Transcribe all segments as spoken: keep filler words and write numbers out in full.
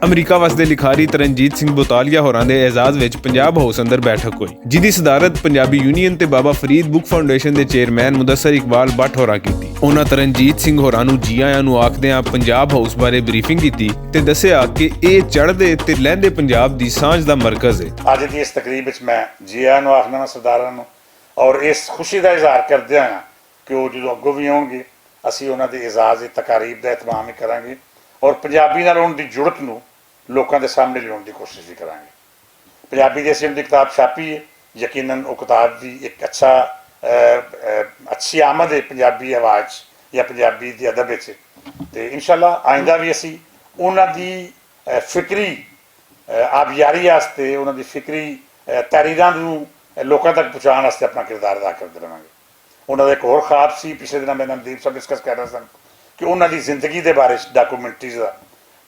امریکہ وسدے لکھاری ترنجیت سنگھ بوتالیا ہوراں دے اعزاز وچ پنجاب ہاؤس اندر بیٹھک ہوئی، جدی صدارت پنجابی یونین تے بابا فرید بک فاؤنڈیشن دے چیئرمین مدثر اقبال بٹ ہوراں کیتی۔ انہاں ترنجیت سنگھ ہوراں نوں جی آیاں نوں آکھدیاں پنجاب ہاؤس بارے بریفنگ کیتی تے دسیا کہ اے چڑھدے تے لہندے پنجاب دی سانجھ دا مرکز ہے۔ اج دی اس تقریب وچ میں جی آیاں نوں آکھنا واں سرداراں نوں، اور اس خوشی دا اظہار کردے ہاں کہ وہ جدوں اگوں وی آؤن گے، اسی انہاں دے اعزاز دی تقاریب دا اہتمام وی کراں گے، اور پنجابی نال ان دی جڑت نوں لوکاں دے سامنے لیاؤن دی کوشش وی کراں گے۔ پنجابی دی اسی ان دی کتاب چھاپی ہے، یقینا وہ کتاب وی ایک اچھا اچھی آمد ہے پنجابی آواز یا پنجابی دی ادب وچ۔ تے انشاءاللہ آئندہ وی اسی انہاں دی فکری آبیاری واسطے انہاں دی فکری تحریراں نوں لوکاں تک پہنچان واسطے اپنا کردار ادا کردے رہاں گے۔ انہاں دا ایک ہور خواب سی، پچھلے دناں میں نندیم صاحب ڈسکس کر رہے سن کہ انہاں دی زندگی دے بارے ڈاکومنٹریز دا،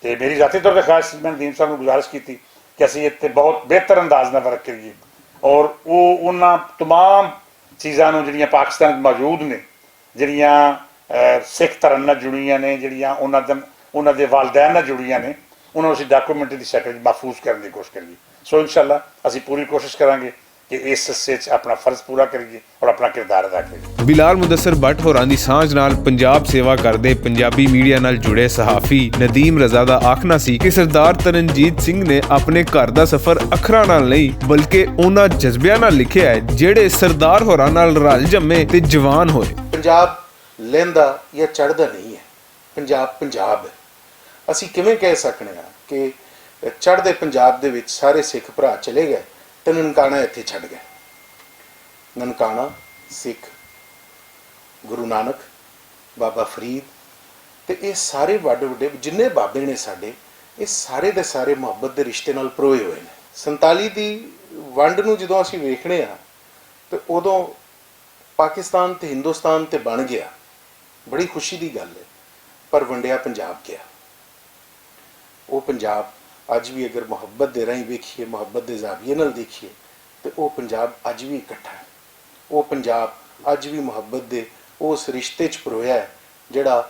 تے میری ذاتی طور تے خواہش سی، میں نندیم صاحب نوں گزارش کیتی کہ اسی اتھے بہت بہتر انداز نال ورک کریے، اور وہ انہاں تمام چیزاں نوں جڑیاں پاکستان وچ موجود نے، جڑیاں سکھ دھرم نال جڑیاں نے، جڑیاں انہاں دے والدین نال جڑیاں نے، انہاں نوں اسی ڈاکومنٹری دی شکل وچ محفوظ کرن دی کوشش کریے۔ سو انشاءاللہ اسی پوری کوشش کراں گے کہ اس حصے چ اپنا فرض پورا کریے اور اپنا کردار ادا کریے۔ بلال مدثر بٹ ہوراں دی سانجھ نال پنجاب سیوا کردے پنجابی میڈیا نال جڑے صحافی ندیم رضا دا آکھنا سی کہ سردار ترنجیت سنگھ نے اپنے گھر دا سفر اکھراں نال نہیں بلکہ انہاں جذبیاں نال لکھیا ہے جڑے سردار ہوراں نال رل جمے تے جوان ہوئے۔ پنجاب لہندا یا چڑھدا نہیں ہے، پنجاب پنجاب ہے۔ اسی کیویں کہہ سکنے ہاں کہ چڑھدے پنجاب دے وچ سارے سکھ بھرا چلے گئے تے ننکانہ اتھے چھڈ گئے؟ ننکانہ، سکھ، گرو نانک، بابا فرید تے ایہہ سارے وڈ وڈے جنہیں بابے نے ساڈے، ایہہ سارے دے سارے محبت دے رشتے نال پروئے ہوئے نے۔ سنتالی دی ونڈ نوں جدوں اسی ویکھنے ہاں تے ادوں پاکستان تے ہندوستان تے بن گیا، بڑی خوشی دی گل ہے۔ پر ونڈیا پنجاب گیا۔ او پنجاب اج وی اگر محبت دے راہیں ویکھیے، محبت دے زاویے نال دیکھیے، تے او پنجاب اج وی اکٹھا ہے۔ او پنجاب اج وی محبت دے اس رشتے چ پرویا ہے جڑا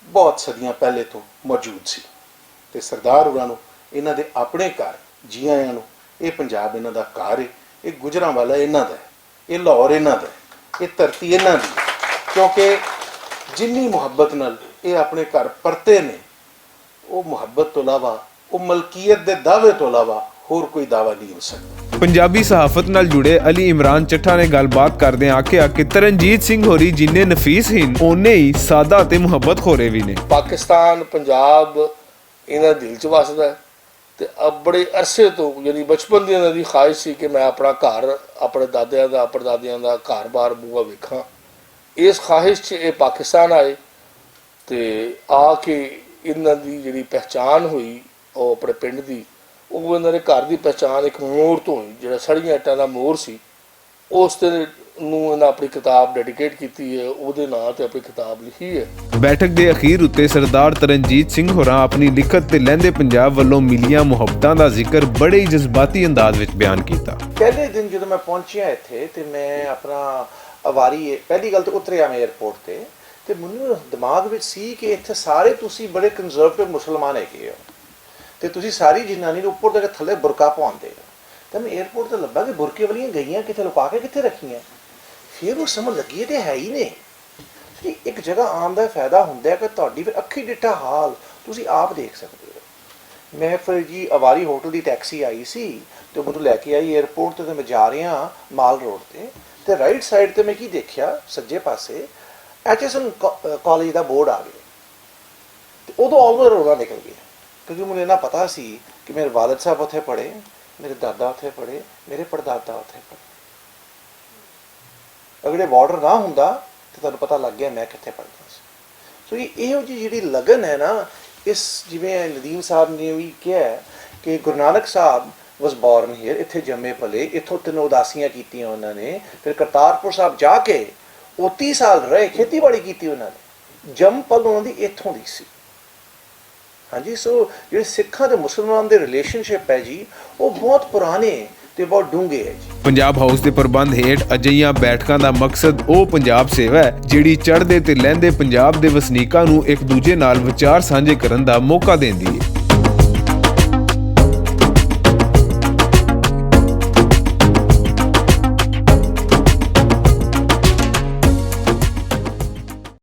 بہت صدیاں پہلے توں موجود سی۔ تے سردار انہاں نوں انہاں دے اپنے گھر جی آیاں نوں، اے پنجاب انہاں دا گھر ہے، اے گجراں والا انہاں دا ہے، اے لاہور انہاں دا ہے، اے دھرتی انہاں دی ہے۔ کیونکہ جنی محبت نال اے اپنے گھر پرتے نے، او محبت تو علاوہ، او ملکیت دے دعوے تو علاوہ ہور کوئی دعویٰ نہیں ہو سکدا۔ پنجابی صحافت نال جڑے علی عمران چٹھا نے گل بات کردے آکھیا کہ ترنجیت سنگھ ہوری جنہیں نفیس ہن اونے ہی سادہ تے محبت خورے وی نے۔ پاکستان پنجاب انہاں دل چ وسدا ہے۔ تے بڑے عرصے توں یعنی بچپن دی انہاں دی خواہش سی کہ میں اپنا گھر، اپنے دادیاں دا، پردادیاں دا گھر بار بوا ویکھاں۔ اس خواہش چ اے پاکستان آئے تے آ کے انہاں دی جڑی پہچان ہوئی او اپنے پنڈ دی، او انہاں دے گھر دی پہچان ایک مور توں ہوئی، جڑا سڑیاں اٹاں دا مور سی۔ اس تے نوں انہاں اپنی کتاب ڈیڈیکیٹ کیتی ہے، اودے ناں تے اپنی کتاب لکھی ہے۔ بیٹھک دے اخیر اتے سردار ترنجیت سنگھ ہوراں اپنی لکھت تے لہندے پنجاب ولوں ملیاں محبتاں دا ذکر بڑے ہی جذباتی انداز وچ بیان کیتا۔ پہلے دن جدوں میں پہنچیا اتھے تے میں اپنا اواری پہلی گل تے اتریا میں ایئرپورٹ تے، تے مینوں دماغ وچ سی کہ اتھے سارے تسی بڑے کنزرویٹو مسلمان ہے گئے ہو، تے تسی ساری جنانی نوں اپر تے تھلے برقع پواندے ہو۔ تے میں ایئرپورٹ تے لبھا کہ برقعے والیاں گئیاں کتھے، لکا کے کتھے رکھیاں؟ فیر او سمجھ لگی اے تے ہے ای نئیں۔ تے اک جگہ آن دا فائدہ ہوندا اے کہ تہاڈی فیر اکھیں ڈٹھا حال تسی آپ دیکھ سکدے او۔ میں فیر جی اواری ہوٹل دی ٹیکسی آئی سی، تے او مینوں لے کے آئی ایئرپورٹ تے، تے میں جا رہیا ہاں مال روڈ تے۔ تے رائٹ سائیڈ تے میں کی دیکھیا، سجے پاسے ایچ ایس این کالج دا بورڈ آ گیا۔ تے ادوں آلموسٹ رونا نکل گیا، کیونکہ مینوں اینا پتا سی کہ میرے والد صاحب اتھے پڑھے، میرے دادا اتھے پڑھے، میرے پڑدادا اتھے پڑھے۔ اگر اے بارڈر نہ ہوندا تے تہانوں پتا لگ گیا میں کتھے پڑھدا سی۔ سو اے ایہو جی جیہڑی لگن ہے نا، اس جیویں ندیم صاحب نے وی کہیا ہے کہ گرو نانک صاحب واز بورن ہیئر، اتھے جمے پلے، اتھوں تینوں اداسیاں کیتیاں انہاں نے، فیر کرتارپور صاحب جا کے او تیس سال رہے، کھیتی باڑی کیتی انہاں نے۔ جم پل انہاں دی اتھوں دی سی۔ ہاں جی، سو جیہڑے سکھاں تے مسلماناں دے ریلیشن شپ ہے جی، او بہت پرانے تے بہت ڈونگے ہے جی۔ پنجاب ہاؤس دے پربند ہیٹھ اجہیاں بیٹھکاں دا مقصد او پنجاب سیوا ہے جیہڑی چڑھدے تے لہندے پنجاب دے وسنیکاں نوں اک دوجے نال وچار سانجھے کرن دا موقع دیندی ہے۔